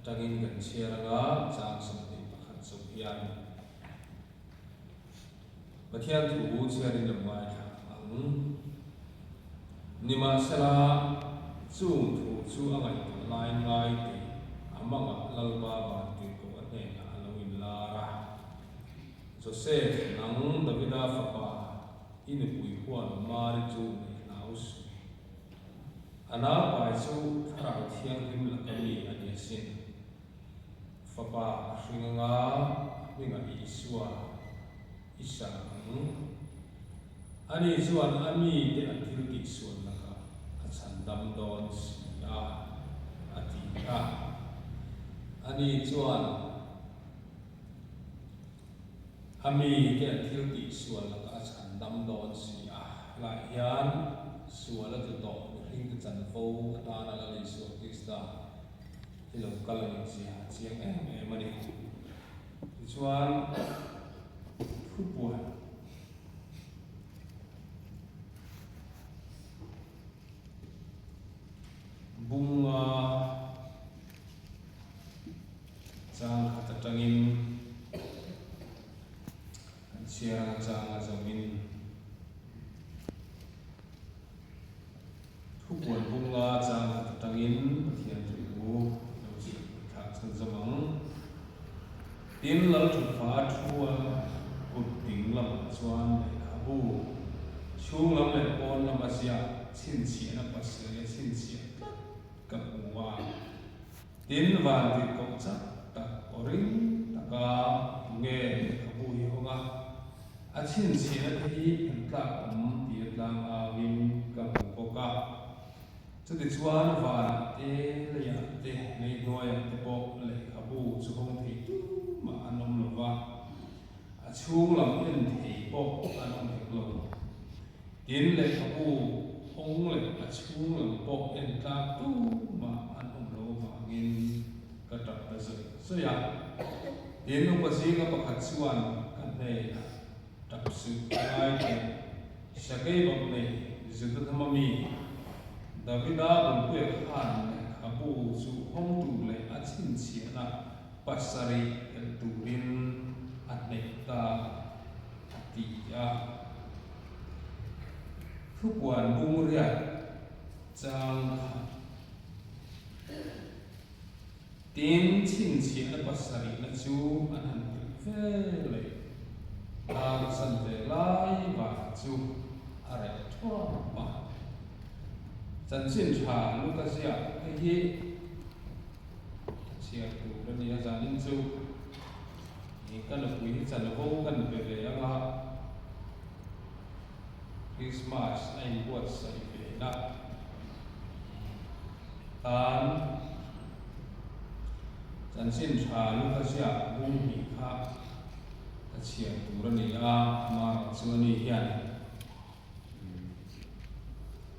Atangin kan chhiar anga chang 21 zawh hian Pathian thu chhiarin lo ngaithla ang. Nimahsela, chung thu chu a ngaihtuah lai ngai tih a mangah Lalpa Vantirhkoh a hnenah a lo inlar a. Joseph, nang Davida fapa, i nupui huan Mari chu neih hlau suh. A naupai chu Thlarau Thianghlim laka mi a ni asin. Fapa a hring anga a hmingah Isua i sa ang. Ani chuan a mite an thil tihsual lakah a chhandam dawn si a, a ti a. Ani chuan a mite an thil tihsual lakah a chhandam dawn si a. Helaiah hian sual a tlu tawh mihringte chanvo atana Lal Isua Krista hi lo kal a nih zia a chiang em em a ni. Tichuan, thupuan bunga chang khat atangin kan chhiar anga chang a zawmin Thupuan bunga chang khat atangin Pathian thu lo chhiar thlak chhunzawm ang. Tin, Lalthutfa thua kut ding lamah chuan lehkhabu chhung lam leh pawn lama ziah chhinchhiahna pasarih a chhinchhiah tlat ka hmu a. Tin, van tirhkoh chak tak aw ring taka tunge lehkhabu hi hawng a, a chhinchhiahna te hi an tlak awm tia tlang auin ka hmu bawk a. Chutichuan vanah te, leiah te, lei hnuaiah te pawh lehkhabu chu hawng thei tumah an awm lo va, a chhung lam en thei pawh an awm hek lo. Tin, lehkhabu hawng leh a chhung lam pawh en tlak tumah an awm lo avangin ka tap ta zawih zawih a. Tin, upa zinga pakhat chuan ka hnenah tap suh a ngai teh. Sakei bawk nei Juda hnama mi Davida Bulpuia khan lehkhabu chu hawng tur leh a chhinchhiahna pasarih telh turin a hneih ta a ti a. Thupuan bung riat chang khat Tin, chhinchhiahna pasarihna chu an han hrih ve leh dar chan ve lai vang chu a reh thuap a. Chanchin tha Luka ziak hei hi a chhiar tur a ni a, zanin chu ka nupui hi chanvo kan pe ve ang a, Christmas a inbuatsaih ve na tan chanchin tha Luka ziak bung hnih kha ka chhiar tur a ni a, amaherawh chu ani hian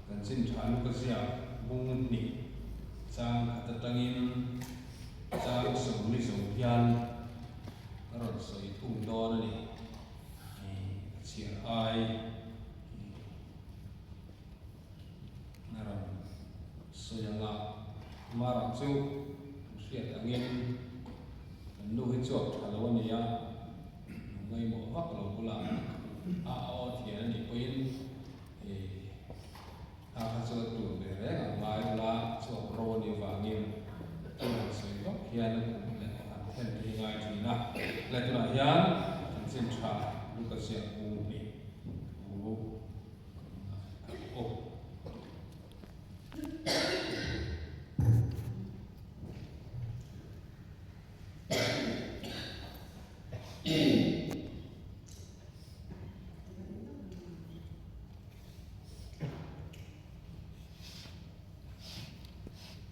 chanchin tha Luka ziak bung hnih chang khat atangin chang 40 zo hian a rawn sawi thung dawn a ni. A chhiar ai a rawn sawi ang a, amaherawh chu kan hriat angin kan nu hi chuak tha lo a ni a, ngaihmawh vak lo bulah a aw thian a nih pawhin a kha chu a tur ve reng ang ngai ula chuak ro a nih vangin thu han sawi vak hian a kum leh a han then te hi ngai thin a, le tunah hian chanchin tha Luka ziak bu hnih thu a awm.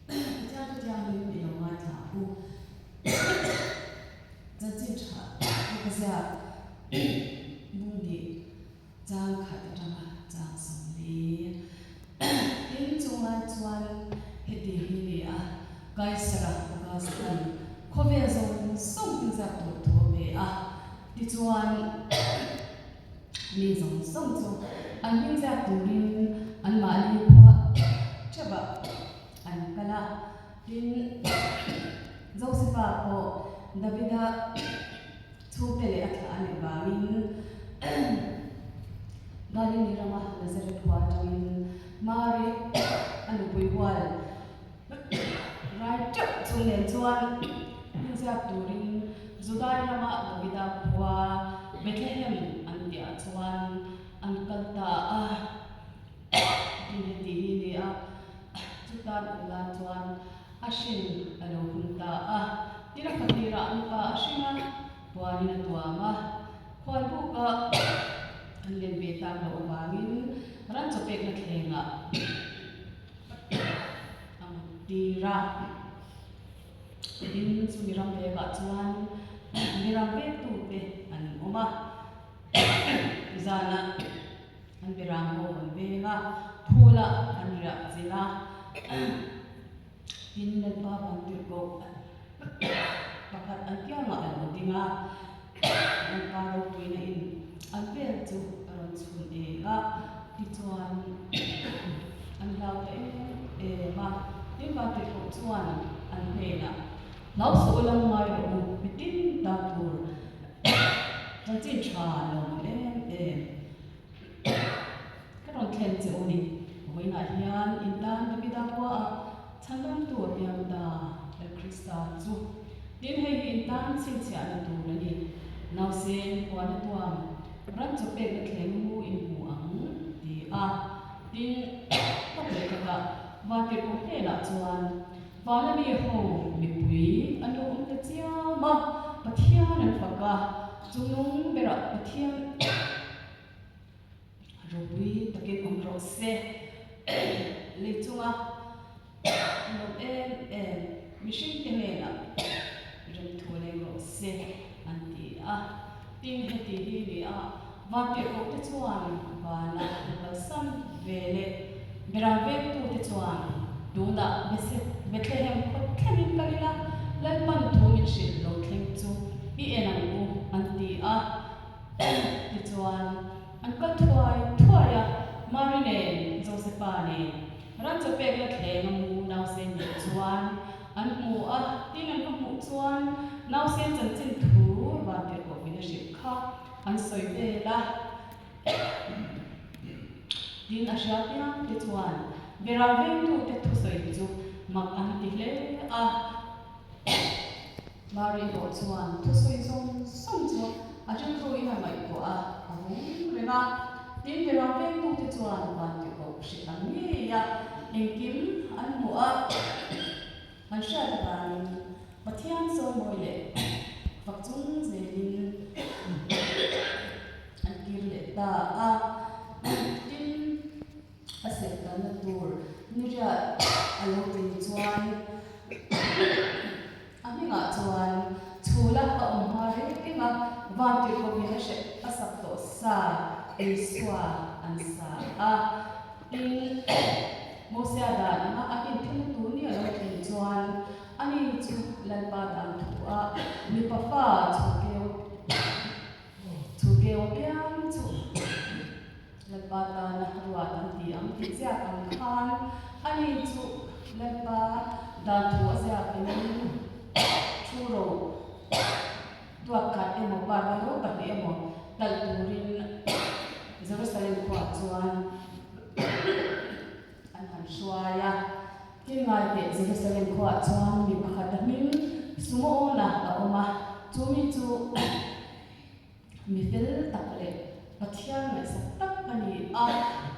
Pathian chu thianghlim i lo ngaithla ang u. Chanchin tha ka ziak bung hnih chang khat atanga chang 40. Tin, chunglai chuan heti hi ni a, Kaisara Augustan khawvel zawng zawng inziak tur thu a pe a, tichuan Mi zawng zawng chu an hming ziak turin anmahni khua theuhah an kal a, tin, Josefa pawh Davida chhungte leh a thlah a nih vangin Galili rama Nazareth khua atangin Mari a nupui hual rai teuh chung nen chuan inziak turin Judai rama Davida khua Bethlehem an tihah chuan an kal ta a. Tin heti hi ni a, chutan awm lai chuan a hrin a lo hun ta a. Tin a fatirah mipa a hring a, puanin a tuam a. Khualbuka an len ve tak loh avangin ran chaw pekna thlengah a mut tir a. Tin chumi ram vekah chuan miram vektute an awm a, zanah. An beram ho an veng a, phulah an riah chilh a, tin Lalpa Vantirhkoh pakhat an kiangah a lo ding a, Lalpa ropuina in an vel chu a rawn chhun eng a, tichuan an hlau ta em em a, tin Vantirhkoh chuan an hnenah, Hlau suh u lam ngai rawh u, mitin ta tur Chanchin tha lo awm em em. Ka rawn thlen che u ni. Vawiinah hian in tan Davida khuaah chhandamtu a piang ta, Lal Krista chu. Tin, hei hi in tan chhinchhiahna tur a ni. Nausen puana tuam ran chaw pekna thleng mu in hmu ang, ti a. Tin, ka hmeh takah Vantirhkoh hnenah chuan Vana mi ho mipui an lo awm ta chiam a, Pathian an fak a, chungnung berah Pathian ropui takin awm rawh se. Lei chunga lawm em em mihringte hnenah remthu leng rawh se an ti a. Tin, heti hi ni a, Vantirhkohte chuan vana an kalsan ve leh Beram vengtute chuan tunah Bethlehem khaw thlengin kal ila, Lalpan thu min hrilh lo thleng chu i en ang u an ti a. Tichuan, an kal thuai thuai a, Mari nen Josefa nen ran chaw pekna thleng a mu nausen nen chuan An hmu a, tin an va hmuh chuan nausen chanchin thu Vantirhkohvin a hrilh kha an sawi vel a. Tin a hria piang te chuan Beram vengtute thusawi chu mak an ti hle a. Mari pawh chuan thusawi zawng zawng chu a rilruin a ngaihtuah a, a vung reng a. Tin Beram vengtute chuan Vantirhkoh hrilh ang ngei a, engkim an hmuh a, an hriat avangin Pathian chawimawi leh fak chung zelin an kir leh ta a. Tin, a serh kalna tur niriat a lo tlin chuan a hmingah chuan chhula a awm hma reng a, Vantirhkohin a hreh a sak tawh sa Isua an sa a. Tin, Mosia dan anga a inthilna tur ni a lo tlin chuan ani chu Lalpa dan thuah mipa fa chhukeu chhukeu piang chu Lalpa tana ruat an ti ang tih ziak ang khan ani chu Lalpa dan thu a ziakin thu ro Tuak khat emaw parva lo pahnih emaw talh turin Jerusalem khuaah chuan an han hruai a. Tin ngaiteh Jerusalem khuaah chuan mi pakhat a hming Sumoona a awm a, chu mi chu mi fel tak leh Pathian ngaihsak tak a ni a.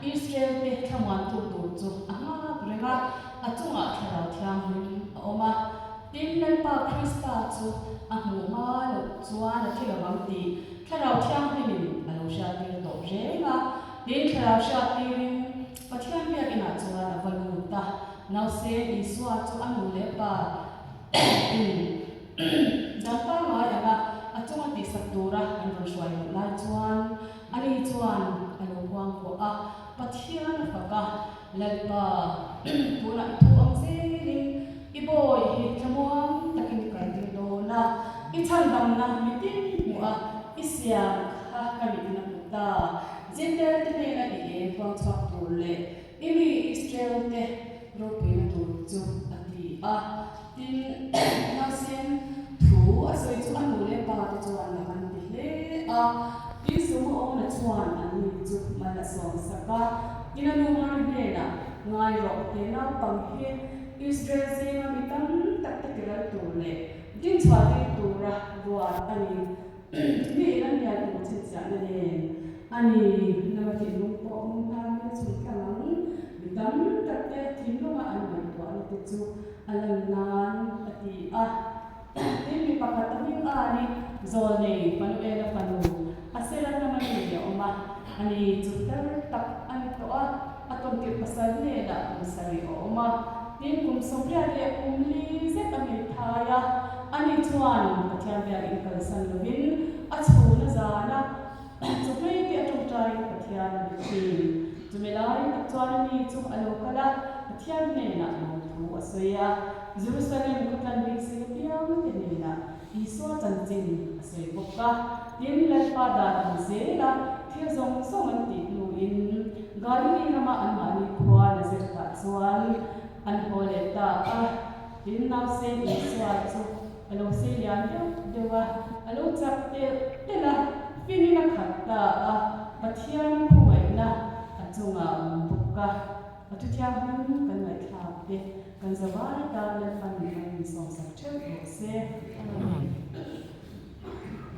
Israel-te thlamuantu tur chu a nghak reng a, a chungah Thlarau Thianghlim a awm a. Tin, Lalpa Krista chu a hmuh hma loh chuan a thi lo ang tih Thlarau Thianghlimin a lo hriattir tawh reng a. Tin, Thlarau hriattirin Pathian biakinah chuan a va lut a. Nausen Isua chu a nu leh pa in dan pangngai anga a chunga tihsak tura an rawn hruai loh lai chuan ani chuan a lo kuangkuah a, Pathian a fak a. Lalpa, tunah i thu ang zelin i bawi hi thlamuang takin i kaltir dawn a, i chhandamna mitin hmuh a, i siam kha ka mitin a hmu ta. Jentail te hnena i eng huang chhuak tur leh i mi Israel te ropuina tur chu a ti a. a. Tin, nausen thu a sawi chu a nu leh pa te chuan mak an ti hle a. Tin, Sumaona chuan an ni chu mal a sawm sak a. Tin, a nu Mari hnenah, Ngai rawh, he naupang hi Israel zinga mi tam tak te tiral tur leh dinchhuah tir tura ruat a ni. Mi in an hnial tur chhinchhiahna nen a ni. Nama thinlung pawh nung hnangin a chhun tlang ang. Mi tam tak te thinlunga an ngaihtuahna te chu a lan nan a ti a. Tin, mi pakhat a hming a ni, Zawlnei Fanuela fanu Asera hnam a ni a awm a. Ani chu tar tak a ni tawh a, a tawntirh pasal hnenah kum sarih a awm a. Tin, kum 80 leh kum li zet a hmeithai a. Ani chuan Pathian biakin kalsan lovin a chhun a zan a. Chawhmei te a tawngtaiin Pathian a be thin. Chumi lai tak chuan a mi chu a lo kal a, Pathian hnenah lawmthu a sawi a. Jerusalem khawtlan beisei apiang te hnenah Isua chanchin a sawi bawk a. Tin, Lalpa dan ang zela thil zawng zawng an tih hnuin Galili rama anmahni khua Nazareth-ah chuan an haw leh ta a. Tin, nausen Isua chu A lo sei lian deuh deuh a, a lo chak telh telh a, finin a khat ta a, Pathian khawngaihna a chungah a awm bawk a. A thuthianghlim kan ngaihthlak te kan zavai tan Lalpan kan insawmsak theuh rawh se. Amen.